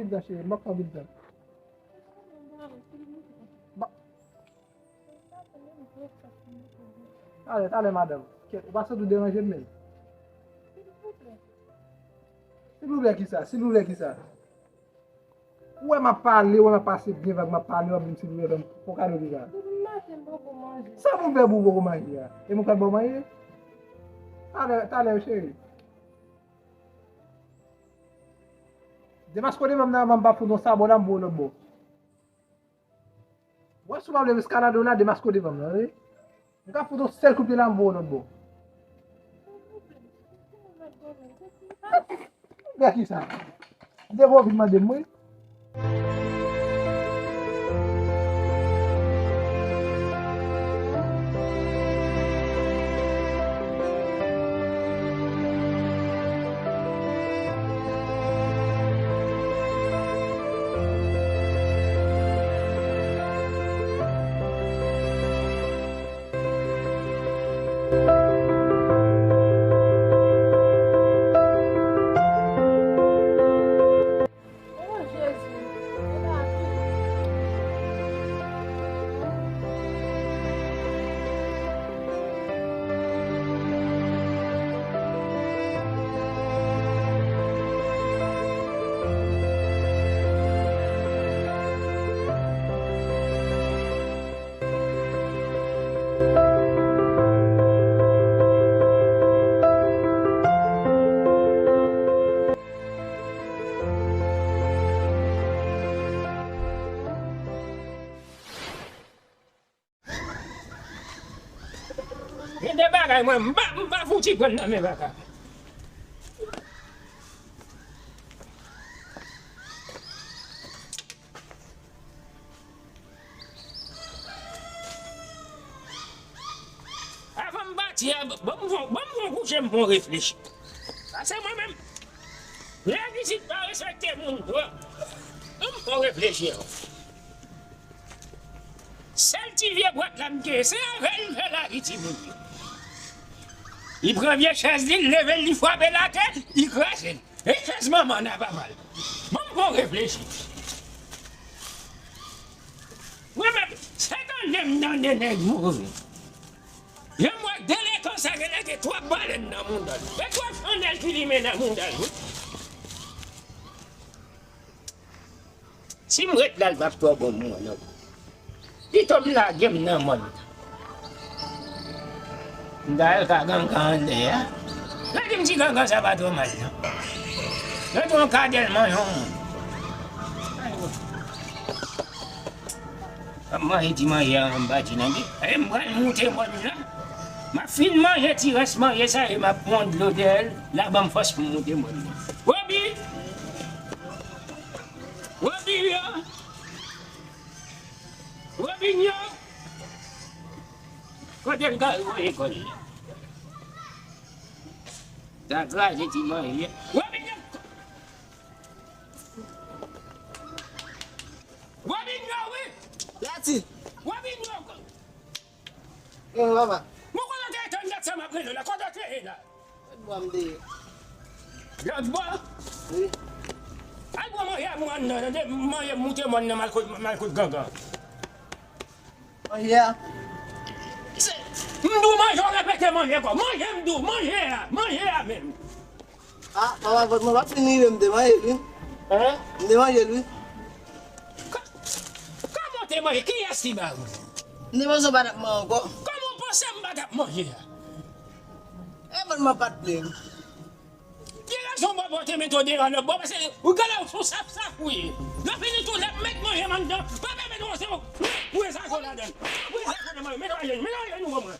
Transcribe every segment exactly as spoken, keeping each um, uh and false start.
Cheri, m ap fè yon ti tan. Ba- Talè, talè, madanm. Kèt, ou pa santi w deranje m menm? Silvouplè kisa? Silvouplè kisa? Ou wè m ap pale, ou wè m ap pase byen vag, m ap pale, w ap di m silvouplè, fè m fè w kado kisa? Depi m maten, m poko manje. Sa pou m fè pou w poko manje a? E mwen pral ba w manje? Talè, talè, cheri. Demaske w devan m nan, avan m pa fout yon sabò la, m voye w lòt bò. Wè, si w pa vle eskalade w la, demaske w devan m nan, wi. M ka fout yon sèl kout pye la, m voye w lòt bò. Gad kisa. Depi w vin mande m, wi. O Jezi, e pa tou. Gen de bagay mwen, m pa, m pa fouti pran nan men baka. Avan m pati a, ban m fon, ban m fon kouche, m fon reflechi. Sa se mwen menm. Nèg isit pa respekte moun twòp. Ban m fon reflechi ankò. Sèl ti vye bwat la m genyen, se avè l m fè lavi timoun yo. Li pran vye chèz li, l leve l, li frape l atè, li kraze l. E chèz manman n a papa l. Ban m fè w reflechi. Mwen menm, se tande m tande nèg mouri. Jan m wè delekan sa genlè gen twòp balèn nan mouda l. E twòp chandèl ki limen nan mouda l, wi. Si m ret la, l p ap twò bon pou mwen, non. Pito m lage m nan mòn. M ta al ka gangan anndan a. Yo di m ti gangan sa pa twò mal, non. Yo di yon kadèl manje yon moun. M ap manje ti manje a, m pati nan de. E m pral moute mòn nan. M ap fin manje ti rès manje sa, e m ap pran dlo dèyè l. La ban m fòs pou m moute mòn nan. Wobi! Robinyo! Robinyo! Kote l ka voye kò l la? Ta kraze ti manje. Robinyo! Robinyo, wi! Lati! Robinyo! Mwen papa. Mwen konnen w te etann dat sa m ap rele w la. Kote w te ye la? Lòt bò m te ye. Lòt bò? Wi. Al pran manje a pou mwen nan, tande, manje moute mòn nan mal kout, mal kout gangan. Manje a? Se, m di w manje, w repete manje ankò. Manje, m di w, manje a, manje a menm. Ah, papa, vòt mwen pa t fin rive, m te manje l, wi. Hein? M te manje l, wi. Ka-, kòman w te manje? Kiyès ki ba ou? M te panse w pa t ap manje ankò. Kòman w panse m pa t ap manje a? E vòt mwen pa t plen. Gen rezon bòbò te mete w deyò lòt bò, paske ou gade w se yon safsaf ou ye. Lè fini tou, lè m met manje m anndan, pa pèmèt w se yon pwen sa ko ladan l. Pwen sa ko nan manje, mete manje, mete manje nou ban mwen.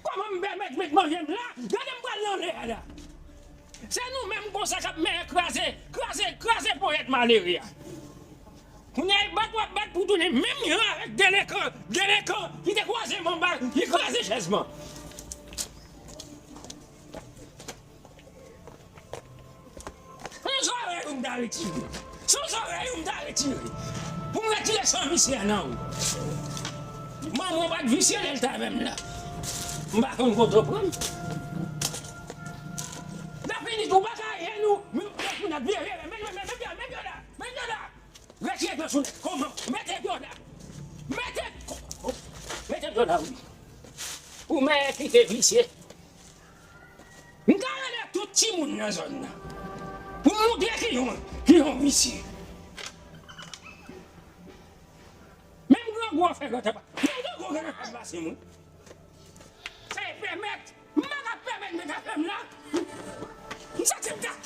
Kòman m pèmèt met manje m la? Gade m pral nan lè a la. Se nou menm konsa k ap men kraze, kraze, kraze ponyèt malere a. Kounye a, e bat w ap bat pou tounen menm jan avèk delekan, delekan ki te kwaze m anba, ki kraze chèz mwen. Se yon zòrèy ou m ta retire. Se yon zòrèy ou m ta retire. Pou m retire san visye a nan ou. Manman w pa t visye lè l t avè m la. M pa konn kote w pran m. N ap fini tou, w pa ka ye nou. Men, men, men, men, men, men, men, men, men, Mete dlo sou nèg. Kòman? Mete dlo la. Mete, mete dlo la, wi. Ou mèt kite visye. M ta rele tout timoun nan zòn nan pou m montre ki yon, ki yon visye. Menm grangou an fè grangou, menm grangou an fè pase moun. Sa e pèmèt, m pa ka pèmèt nèg ap fè m la. M santi m ta.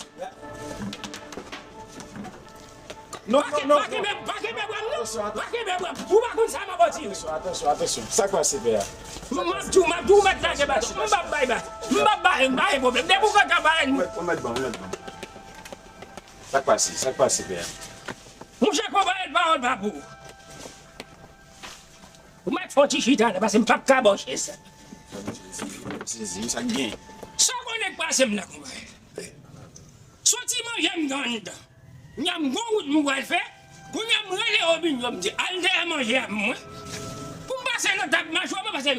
Non, non, non, pa kenbe, pa kenbe bra m, non. Atansyon, atansyon. Pa kenbe bra m. Ou pa konn sa m ap di. Atansyon, atansyon, atansyon. Sa k pase, pè a? M ap di w, m ap di w, ou mèt lage baton. M p ap bay baton. M p ap bay, m pa gen pwoblèm. Depi w kontan bay m. Ou mèt, ou mèt ban, ou mèt ban. Sa k pase, sa k pase, pè a? Monchè, konprann pawòl pa pou ou. Ou mèt fè yon ti chita la, paske m p ap ka ba w chèz sa. Sezi, sa k gen? Sa w konnen k pase m la, konprann? Soti manje m nan anndan. Kounya m gon wout m pral fè. Kounya m rele Robinho, m di, "Al dèyè manje a pou mwen." Pou m pase nan tab mache, mwen pase,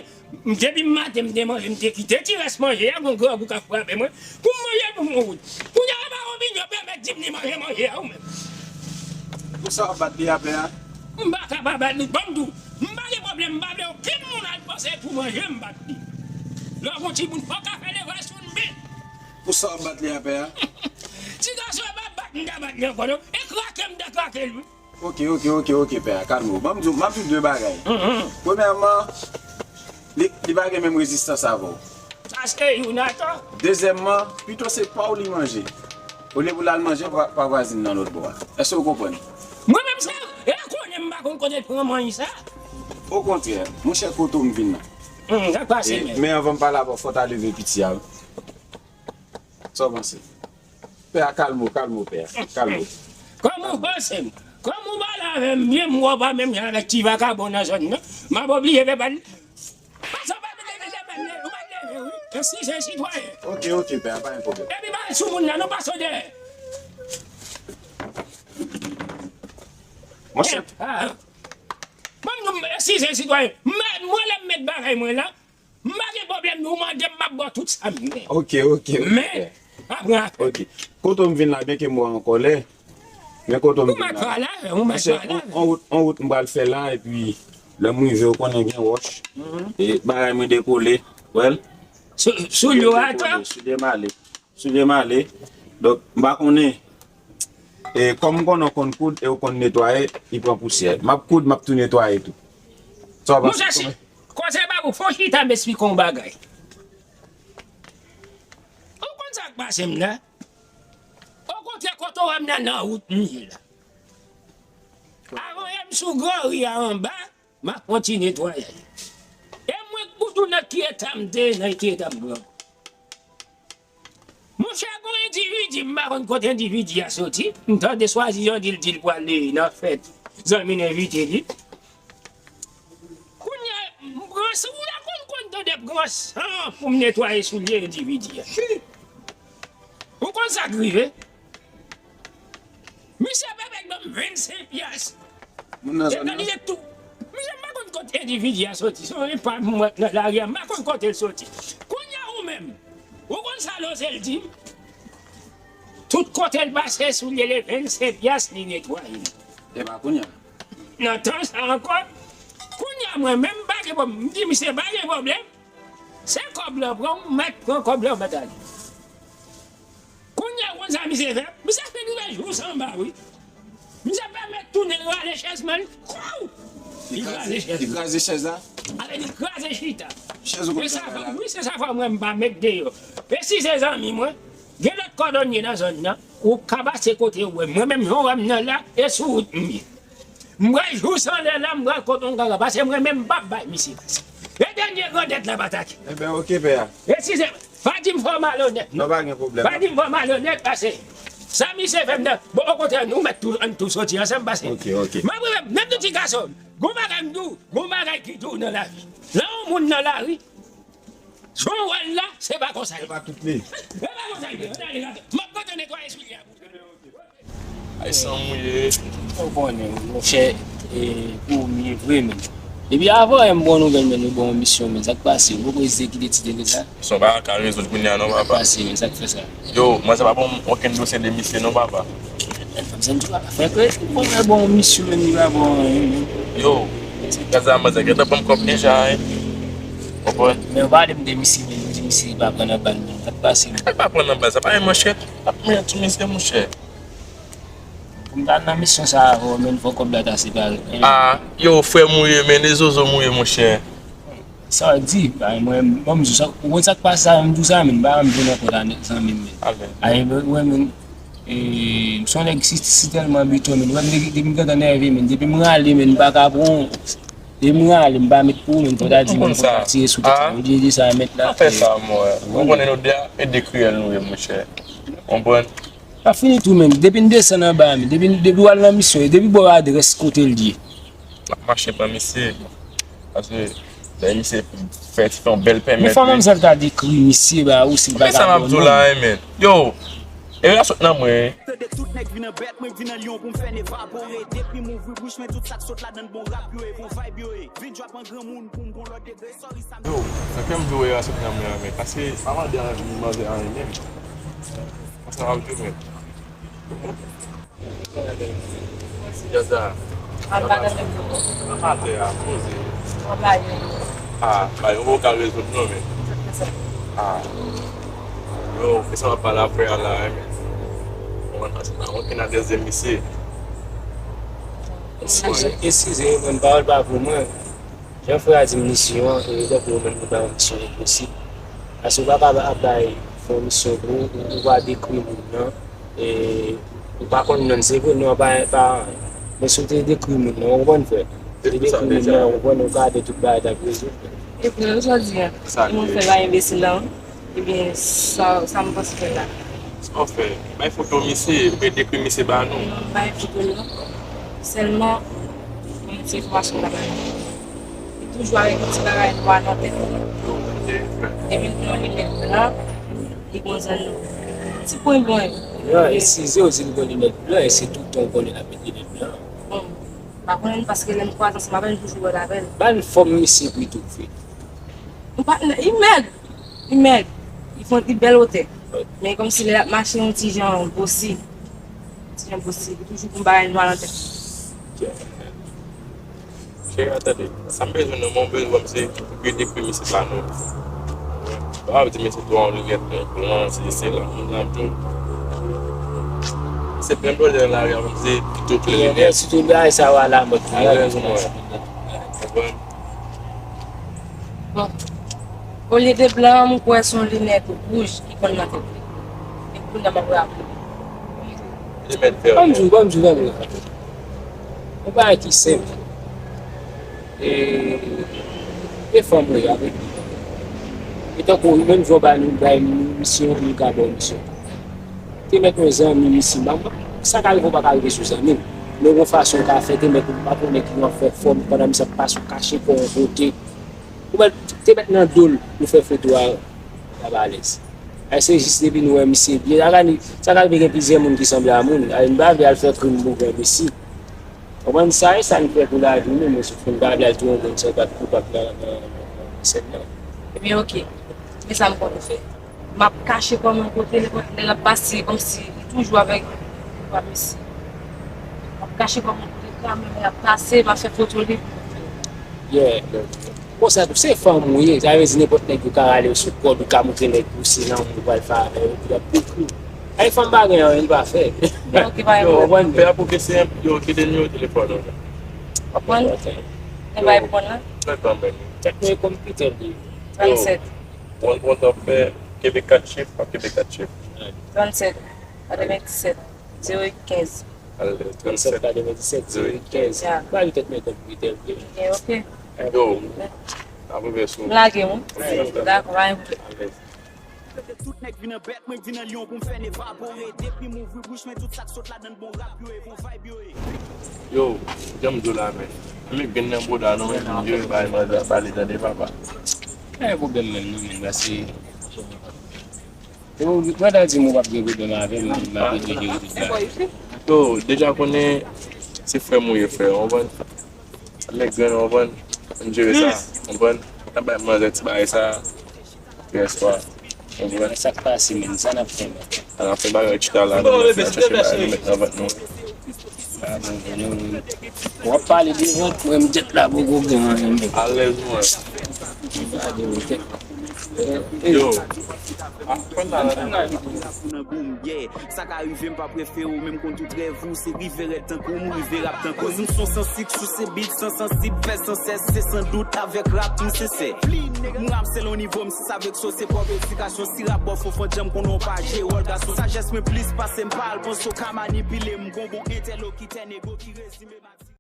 m, depi maten m te manje, m te kite ti rès manje a, gon grangou k ap frape mwen. Pou m manje pou m gon wout. Kounya e pa Robinho pèmèt di m li manje manje a ou menm. Pou sa w ap bat li a, pè a? M pa ka pa bat li. Ban m di w, m pa gen pwoblèm, m pa vle okenn moun al panse pou manje m bat li. Lè w gon timoun, fò w ka fè levasyon byen. Pou sa w ap bat li a, pè a? Ti gason, e pa bat m ta bat li ankò, non. E krake m ta krake l, wi. Ok, ok, ok, ok, pè a, kalme w. Ban m di w, ban m di w de bagay. Mhm. Premyèman, li, li pa gen menm rezistans avè w. Sa se youn atò. Dezyèmman, pito se pa w li manje. Olye pou l al manje pa, pa vwazin nan lòt bò a. Èske w konprann? Mwen menm sa, e konnen m pa konn kote l pran manyi sa. Okontrè, monchè, kote w m vin nan. Hmm, sa k pase menm? Men anvan m pale avè w, fò w ta leve piti a, wi. Sa w panse? Pè a, kalme w, kalme w, pè a. Kalme w. Kòman w panse m? Kòman w pale avè m byen, m wè w pa menm jan avèk ti vakabon nan zòn nan? M ap oblije fè bal. Pase w pa leve, leve, leve, ou pa leve, wi. Eskize, sitwayen. Ok, ok, pè a, pa gen pwoblèm. Epi bal sou moun nan, non, pase w dèyè. Monchè. Ah. Ban m di w, eskize, sitwayen. M, mwen, lè m met bagay mwen la, m pa gen pwoblèm, ou mande m, m ap ba w tout sa m gen. Ok, ok, ok. Men, pa pran afè. Ok. Kote w m vin la, byenke m wè w an kòlè, men kote w m vin la. Ou mèt pale avè m, ou mèt pale avè m. Monchè, on, on wout, on wout m pral fè la, epi lè m rive, ou konnen gen wòch. Mhm. E bagay mwen dekole, wè l. Sou, sou yo atò? Dekole, soulye m ale. Soulye m ale. Donk, m pa konnen. E kòm m konnen w konn koud e w konn netwaye, li pran pousyè. M ap koud, m ap tou netwaye tou. Sa w panse? Monchè, si koze pa pou, fò w chita, m esplike w yon bagay. Ou konn sa k pase m la? Okontrè, kote w wè m nan, nan wout m ye la. Avan yè m sou granri a anba, m ap kontinye netwaye. E mwen k pou tou nan ki eta m te ye, nan ki eta m pran. Monchè, gon endividi, m pa konn kote endividi a soti. M tande Swaziyan di l, di l pral nan fèt zanmi l envite li. Kounye a, m pran, si w la konn, konn tande pran san pou m netwaye soulye endividi a. Ou konn sa k rive? Misye pèmèt ban m vennsenk pyas. Moun nan zòn nan. Epi li tou. Misye, m pa konn kote endividi a soti. Se yon enpa m wè nan lari a, m pa konn kote l soti. Kounye a ou menm, ou konn sa Lozel di m? Tout kote l pase, soulye l vennsenk pyas, li netwaye l. Epa kounye a. Nan tan sa ankò, kounye a mwen menm m pa gen pwoblèm. M di misye pa gen pwoblèm. Se kòb la pran, m mèt pran kòb la, m mèt ale. Kounye a, ou konn sa misye fè? Misye fin rive jous anba, wi. Misye pèmèt tounen rale chèz mwen, li, kow! Li kraze chèz. Li kraze chèz la? Ale, li kraze chita. Chèz ou konn travay la? Wi, se sa fè mwen m pa met deyò. E si se zanmi mwen, gen lòt kòdonye nan zòn nan, ou ka pase kote ou wè m. Mwen menm, jan w wè m nan la, e sou wout m ye. M pral jous anlè la, m pral kote yon ganga, paske mwen menm m p ap bay misye pase. E dènye grandèt la pa atake. Eben, oke, pè a. E si se, pa di m fè w malonèt, non. Non, pa gen pwoblèm. Pa di m fè w malonèt, paske sa misye fè m nan, bon, okontrè, nou mèt tou, ann tou soti ansanm, paske m ap rive, menm tou ti gason, gon bagay m di w, gon bagay ki di w nan lavi. Lè yon moun nan lari, jan w wè l la, se pa konsa l ye. Se pa tout li. Se pa konsa l ye. Ann ale, gade. M ap kontan netwaye soulye a pou ou. Ay, san mouye. Ou konnen, monchè, e, pou m ye vre, men. Depi avan yè m ba w nouvèl, men, nou ba w yon misyon, men. Sa k pase? Ou poko ezite kite Ti Tereza? Son pa ka rezoud kounye a, non, papa. Sa k pase, men? Sa k fè sa? Yo, mwen, sa pa bon, okenn dosye de misye, non, papa. Fanm sa m di w pa fè kredi, bon, men bon, misye menm li pa bon anyen, men. Yo, se gaz la, manzè gentan ban m kòb deja, hein. Konprann? Men yo pale m de misye, men yo di misye pa pran nan bal, men sa k pase, men. Sa k pa pran nan bal, sa pa yon manchèt. Ap men ti misye, monchè. Pou m ta nan misyon sa avè w, men fò kòb la ta separe. Ah, yo, frè m ou ye, men, de zozo m ou ye, monchè. Sa w di, bay mwen, bon, m di sa, ou konn sa k pase sa, m di w sa, men, m pa janm jwenn ankò ta zanmi m, men. Ay, mwen, mwen, men, e, m se yon nèg si, si tèlman biton, men, wè m depi, depi m gentan nève, men, depi m rale, men, m pa ka pran, depi m rale, m pa met pou, men, fò ta di, men, fò ta tire sou tèt sa, ou di, di sa, mèt la, fè sa, mwen, ou konnen nou de, e de kriyèl nou ye, monchè. Konprann? Pa fini tou, men, depi n desann anba, men, depi, depi w al nan misyon, depi bò adrès kote l ye. M ap mache pran misye. Paske lè misye fè, fè yon bèl pèmèt. Men fò manzèl ta dekri misye ba ou si l pa ka bon non. Yo, e la sot nan mwen. Tande tout nèg vin an bèt, mwen vin an lyon pou m fè n evapore. Depi m ouvri bouch mwen, tout sa k sot ladan l bon rap yo e bon vibe yo e. Vin drop an granmoun pou m gon lòt degre. Sorry sa m. Yo, nan kè m di w e la sot nan mwen an, men paske pa mande manzè anyen menm. Konsa m ap di w menm. Jaza. An pa tande m. An pa tande a, poze. An pa ye. Ah, ba yo ka rezoud non, men. Ah. Yo, e sa w ap pale a frè a la, men. Bon, an se pa okenn adrès de misye. Eskize, eskize, mwen, pawòl pa pou mwen. Jan frè a di m misyon an, e tankou ou menm ou bay yon misyon enposib. Paske ou pa ka ap bay fè yon misyon pou ou, ou pa dekri moun nan, e ou pa konn non l, se vre non an pa, pa, men si w te dekri moun nan, ou konprann frè? Si w te dekri moun nan, ou konprann, ou ka wè tout bagay t ap rezoud. E pou jodi a, e moun fè bagay enbesil la, wi. Ebyen, sa, sa m panse fè la. Sa w fè? Bay foto misye, oubyen dekri misye ba nou. Non, m bay foto l non. Sèlman, mwen se enfòmasyon m ta bay. Li toujou avèk yon ti bagay nwa nan tèt li. Depi l gen yon linèt blan, li gon zòn ti pwen blan. Non, e si se w di l gon linèt blan, e se tout tan w konnen l ap met linèt blan. Bon, m pa konnen paske lè m kwaze ansanm avè l, m toujou wè l avè l. Ba n fòm misye pito vre. M pa, li mèg! Li mèg, li fon, li bèl wotè. Men kòmsi lè l ap mache yon ti jan bosi. Ti jan bosi. Li toujou gon bagay nwa nan tèt li. Cheri, tande. Sa m bezwen nan men w, bezwen m se pou dekri misye ba nou. Ou pa di misye dwe yon linèt blan, se, se la moun nan tou. Se plen blòdè nan lari a, m se pito kle linèt. Sitou bagay sa yo alamòd. Alèz mwen. Konprann? Bon. Olye de blan an, m kwè se yon linèt wouj ki konn nan tèt li. E kounye a m ap raple. Ban m di w, ban m di w, tande. Yon bagay ki senp. E, e fanm ou ye avèk li. E tankou ou menm jan w ba nou, bay misye, nou ka ba w misye. Te mèt yon zanmi misye, m pa, sa ka rive ou pa ka rive sou zanmi m. Men yon fason w ka fè, te mèt ou pa konnen ki w ap fè fòm pandan misye ap pase w kache kò w kote. Ou mèt, te mèt nan do l pou fè foto a, l ap alèz. Ay se jis depi nou wè misye byen. Sa ka ni, sa ka rive gen plizyè moun ki sanble a moun. Ay m pa vle al fè krim pou wè misye. Konprann sa, e sa n fè pou lavi nou, men sou fon pa vle al touye yon moun san bat koupab nan, nan, nan sèn nan. Ebyen, oke. Men sa m konn fè. M ap kache kò m yon kote, lè, lè l ap pase, kòmsi li toujou avèk koupab misye. M ap kache kò m yon kote, kanmenm lè l ap pase, m ap fè foto li. Yeah. Konsa tou, se fanm ou ye, sa vle di nenpòt nèg ou ka rale sou kòd, ou ka montre nèg ou se lanmou ou pral fè avè yo, epi y ap dekri w. Ay fanm pa gen anyen li pa fè. Bon, oke, pa gen pwoblèm. Yo, pè a pou ke se yo kite nimewo telefòn ou. Konprann? Mwen bay pran nan. Mwen kanmenm. Tèt mwen konpitè li. Trannsèt. Mwen kontan fè kebe kat chif, pa kebe kat chif. Trannsèt, katrevenndisèt, zewo uit kenz. Alèz, trannsèt, katrevenndisèt, zewo uit kenz. Ya. Ba li tèt mwen konpitè li. Ebyen, oke. Yo, n ap rive sou. M lage, wi. Dakò, pa gen pwoblèm. Alèz. Tout nèg vin an bèt, mwen vin an lyon pou m fè n evapore. Depi m ouvri bouch mwen, tout sa k sot ladan l bon rap yo e bon vibe yo e. Yo, jan m di w la, men. Annik vin nan bouda nou, men, m di w bay manzè pale, tande, papa. Pa gen pwoblèm menm, non, men, paske yo, mwen ta di m ou p ap gen pwoblèm avè m, m ap ede jere tout bagay. Yo, deja konnen se frè m ou ye, frè, w konprann? Nèg grenn, w konprann? Ann jere sa, w konprann? N ap bay manzè ti bagay sa, yèswa. Sa k pase, men, sa n ap fè, men. N ap fè bagay chita la, nou mèt la chache bagay, nou mèt nan vant nou. W ap pale de vant, mwen, m jèt la poko gen anyen, men. Alèz, mwen. Yo. Sa ka rive m pa prefere w, men m konn tout rèv ou. Se rive rèd tankou m, rive rap tankou m. Koz m son sansik, sou se bit, san sansib, fè san sèz, se san dout avèk rap m sensè. M rap selon nivo m, si sa vek so, se pwòp edikasyon. Si rap bò fofon djanm, konnen w pa jere wòl gason. Sajès mwen plis pase m pa al panse w ka manipile m. Gon bon entèlokitè nego ki rezime matik.